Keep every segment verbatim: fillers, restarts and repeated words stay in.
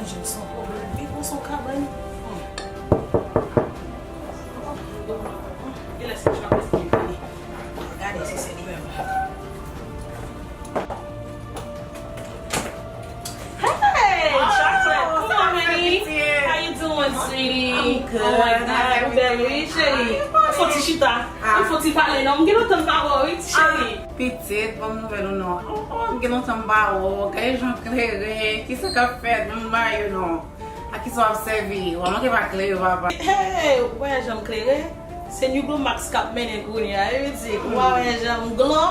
Jim se yon pwoblèm wi, bon, se yon kabann. Hmm. Genlè se Chocolate ki vini. Gade si se li menm. Hey, Chocolate, come on, honey. How you doing, sweetie? I'm good. Oh my God, ou bèl wi, cheri. Fò ti chita. Fò ti pale non. M gen lontan m pa wè w wi, cheri. Pitit, bon nouvèl ou non? Oh, oh, m gen lontan m pa wè w. Gade jan w klere. Kisa k ap fèt? M pa wè w non. A kisa w ap sèvi? W a manke pa klere, papa. Hey, ou pa wè jan m klere? Se Nuglo Max k ap mennen kounye a, wi pitit. Ou pa wè jan m glo?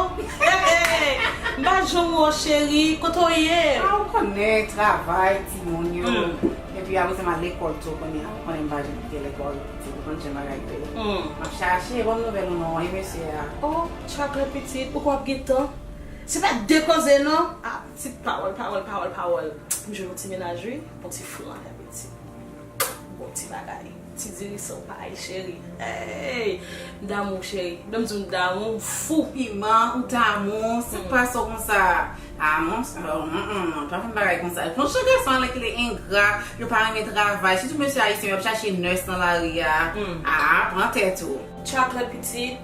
Hey, m pa janm wè w, cheri. Kote w ye? A, ou konnen, travay, timoun yo. Hmm. Epi apre sa, m al lekòl tou kounye a. Ou konnen m pa janm kite lekòl, pitit. Ou konn jan bagay yo ye. Hmm. M ap chache, bon nouvèl ou non, e mesye a? Oh, Chocolate pitit, ou kwè w ap gen tan? Se pa de koze non. Ah, pitit, pawòl, pawòl, pawòl, pawòl. M jwenn yon ti mennaj wi, yon ti flan, pitit. Bon ti bagay. Ti diri san pay, cheri. Hey! M damou, cheri. Lè m di w m damou, m fou. Piman, ou damou, se pa sa konsa. Ah, non, sa, mm, mm, pa fè m bagay konsa. Konn jan gason ale ki le engra, yo pa renmen travay. Sitou mesye ayisyen, yo ap chache nès nan lari a. Ah, pran tèt ou. Chocolate pitit,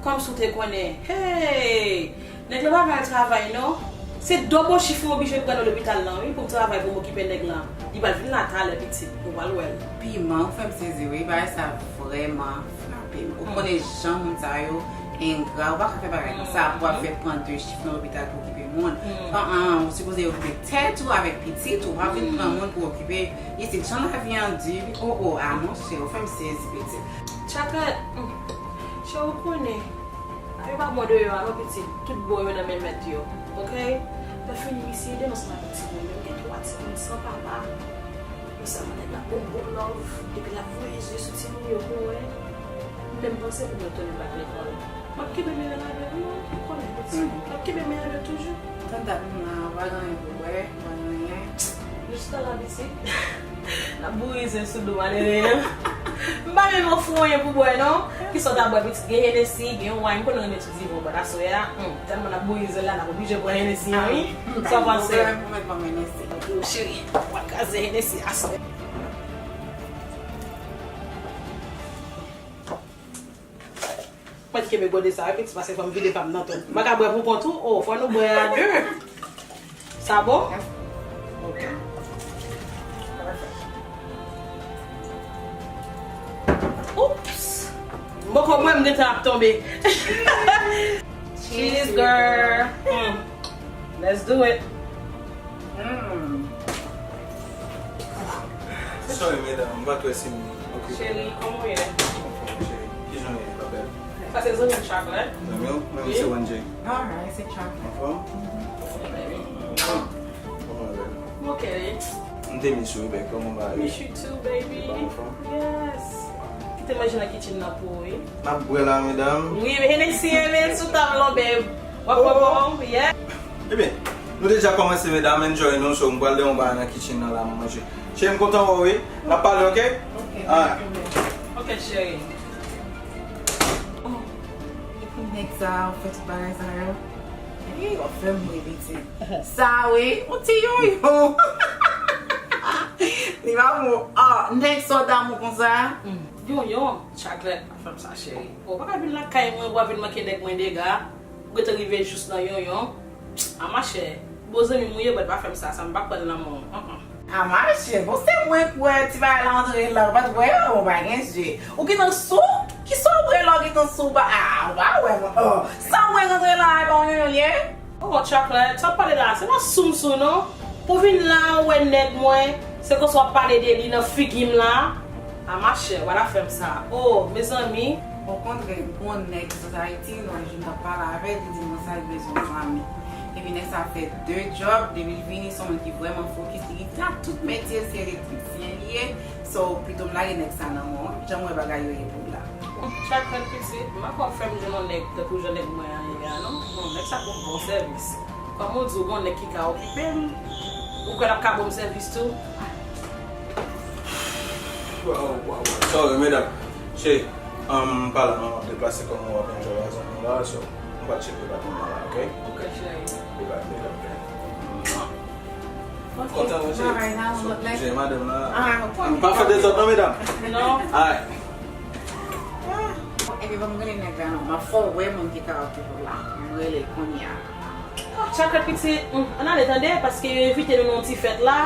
kòmsi w te konnen. Hey! Nèg la pa bay travay non. Se dobo chif mwen oblije pran nan lopital lan wi pou m travay pou m okipe nèg lan. Li pral vin la talè pitit, nou pral wè l. Piman, ou fè m sezi wi, bagay sa vrèman frape m. Ou konnen jan moun sa yo engra, ou pa ka fè bagay konsa pou w ap fè pran de chif nan lopital pou okipe moun. An an, ou sipoze okipe tèt ou avèk pitit ou, pa vin pran moun pou okipe. Isit, jan lavi an di, oh oh, ah monchè, ou fè m sezi pitit. Chocolate, cheri ou konnen. Yo pa bon deyò a non pitit, tout bon yo nan men mèt yo, oke? Lè fini misye ede m ansanm avèk timoun yo, m gen twa timoun san papa. Yo sèlman nèg la bon bon love, epi l ap voye zye sou timoun yo pou wè. M menm panse pou mwen tounen bak lekòl. M ap kenbe Mirel avè m non, ou konnen pitit. M ap kenbe men avè l toujou. Tann dat m la, pa gen anyen pou wè. Jiska la pitit. N ap bourize sou do malere yo. M pa menm ofri w anyen pou bwè non. Kisa w ta bwè pitit? Gen Hennessy, gen wine, m konn renmen ti divan, but aswè a, hmm, tèlman n ap bourize la, n ap oblije pran Hennessy an wi. Sa w panse? Ou mèt ban m Hennessy. Ok cheri, w ap kraze Hennessy aswè. Mwen ki kenbe gode sa wi pitit, paske fò m vide pa m nan tou. M pa ka bwè pou kont ou, o, fò nou bwè a de. Sa bon? Ok. Oups! M poko bwè, m gentan ap tonbe. Cheers, girl. Hmm. Let's do it. Hmm. Sorry, medam, m pa t wè si m okipe. Cheri, kòman w ye? Anfòm, cheri. Kijan w ye, ma belle? Sa se zanmi m Chocolate. Zanmi w? Mwen, wi, se One J. Alright, se Chocolate. Anfòm? Kòman w ye? M ok, wi. M te miss ou, bèk, kòman w ye? Miss you too, baby. Ou anfòm? Yes. Kite manje nan kitchen nan pou ou, wi. N ap bwè la, medam. Wi, men Hennessy, men sou tab lan, babe. W ap pran pou ou, yeah. Ebyen, nou deja kòmanse, medam, enjoy nou, so m pral de yon bagay nan kitchen nan la, m manje. Cheri, m kontan wè w, wi. N ap pale, ok? Ok, pa gen pwoblèm. Ok, cheri. Oh, epi nèg sa a, ou fè tout bagay sa yo. Ih, w ap fè m ri, pitit. Sa, wi, yon ti yonyon. Li pa bon. Ah, nèg sa w damou konsa. Yonyon, Chocolate, pa fè m sa, cheri. Ou pa ka vin lakay mwen, ou ap vin manke nèg mwen dega. Ou gentan rive jous nan yonyon. A machè, bon zanmi m ou ye, but pa fè m sa, sa m pa kwè nan lanmou an. An an. A machè, bon se mwen k wè ti bagay la antre la, ou pa t wè, ou pa gen je. Ou gentan sou? Kisa w wè la w gentan sou? Ba, a, ou pa wè mwen. Oh, sa w wè rantre la, e pa yon yonyon l ye? Oh, Chocolate, sa w ap pale la, se pa sou m sou non. Pou vin la, ou wè nèg mwen, se konsa w ap pale de li nan figi m la. A machè, w al a fè m sa. Oh, mezanmi. Okontrè, gon nèg ki sot Ayiti, lòt jou m t ap pale avè l, li di m konsa li bezwen yon zanmi. Epi nèg sa fè de djòb, depi l vini, se yon moun ki vrèman fokis, li gen tout metye l, se elektrisyen li ye. So, pito m lage nèg sa nan men w, jan m wè bagay yo ye pou w la. Chocolate pitit, m pa kwè w ap fè m jwenn yon nèg tankou jan nèg mwen an ye a non. Non, nèg sa ap ban m bon sèvis. Kòm ou di, w gon nèg ki ka okipe m, ou kwè l ap ka ban m sèvis tou? Waw, waw, waw. Sorry, medam. Cheri, um, m pa la non, m ap deplase kòm ou ap enjoy a zòn nou la, so, m pral tcheke patnè m nan la, ok? Ok, cheri. Deplase, deplase. Kontan, monchè. Travay nan yon lòt lè. Jè madanm nan. Ah, konn. Pa fè dezòd non, medam. Non. Alright. Ah. Epi, ban m rele nèg la non. M ap fè w wè moun ki ka okipe w la. M rele l kounye a. Chakrat pitit, mm, ann ale tande, paske yo envite nou nan yon ti fèt la.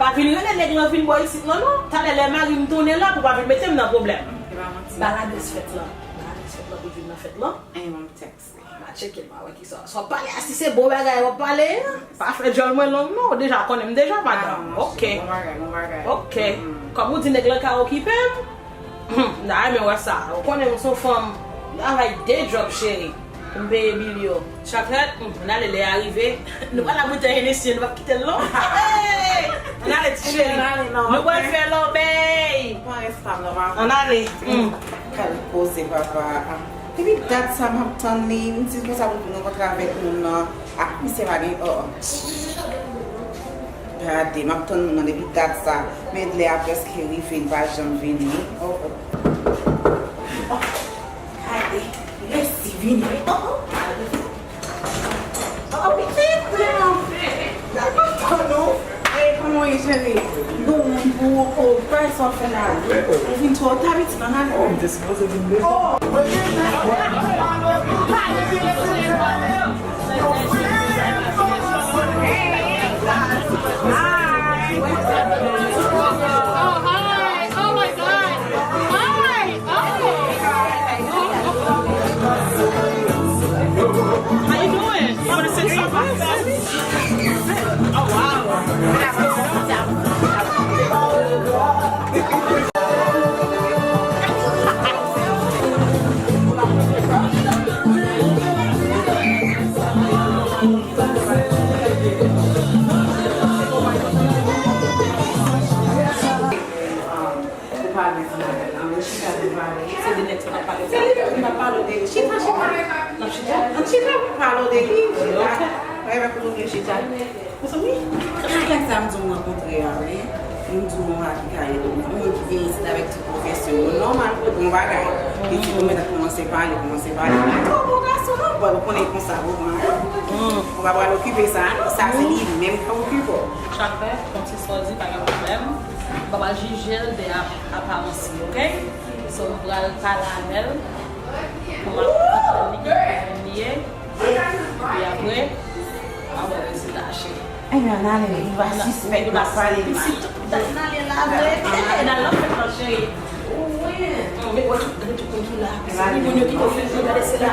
Pa vin rele nèg lan vin bò isit lan non. Talè lè mari m tounen la pou pa vin mete m nan pwoblèm. E pa manti. Baladès fèt lan. Baladès fèt lan pou vin nan fèt lan. E yon tèks. M a tcheke l, m a wè kisa. Sa w ap pale a, si se bon bagay w ap pale, pa fè djòl mwen long non. Ou deja konnen m deja madanm. Ah, ok. Bon bagay, bon bagay. Ok. Mm. Kòm ou di nèg lan ka okipe m, m ta renmen wè sa. Ou konnen m se yon fanm, m travay de djòb cheri. Pou m peye bil yo. Chakrat, mm, ann ale lè a rive. Nou pral la boutèy Hennessy, nou p ap kite l non. Hey! Ann ale ti cheri. Nou pral fè lòbèy. Ann ale. Mm. Kal koze papa. Depi dat sa m ap tann li, m di konsa pou nou rankontre avèk moun nan. Ah, misye pa gen, oh. Gade, m ap tann moun nan depi dat sa. Men lè a prèske rive, li pa janm vini. Oh, oh. Oh, gade, resi vini. Oh, oh. Oh, pitit, non. Hey, kòman w ye, cheri? Bon, bon, oh, pa sòt fè la. Ou vin twò ta, pitit, ann ale. Oh, m te sipoze vin deja. Oh. Oh, hi. Oh, my God. Hi. How you doing? You wanna sit somewhere? Oh, wow. Ou pa bezwen avè l. Ann chita nou pale. Se de nèg sa n ap pale. Se li menm ki pa pale w de li. Chita, chita. N ap chita. Ann chita pou n pale w de li. Chita. Ok. Mwen renmen kote w vle chita. Mezanmi, kaka sa m di w m rankontre a, wi. M di w yon raki kayèt. Yon moun ki vin isit avèk ti pwofesyon. Moun nòmal, pou yon bagay. Epi pou mwen ta kòmanse pale, kòmanse pale. Ou pa bon gason non, bon, ou konnen konsa, ou pran. Ou pa pral okipe sa, non, sa se li menm k ap okipe w. Chak fè, konn se sa w di, pa gen pwoblèm. M pa pral jije l de ap-, aparans li, oke? So, m pral pale avè l. Pou m ap konprann li, ki moun li ye. Epi apre, m ap wè rezilta a, cheri. Ebyen, ann ale, li va sispèk m ap pale de mari. Si tout dat n ale la vre, n al nan fèt lan, cheri. Wi. Men wè tout, gade tout moun ki la. Moun yo kite w fèt, gade se la.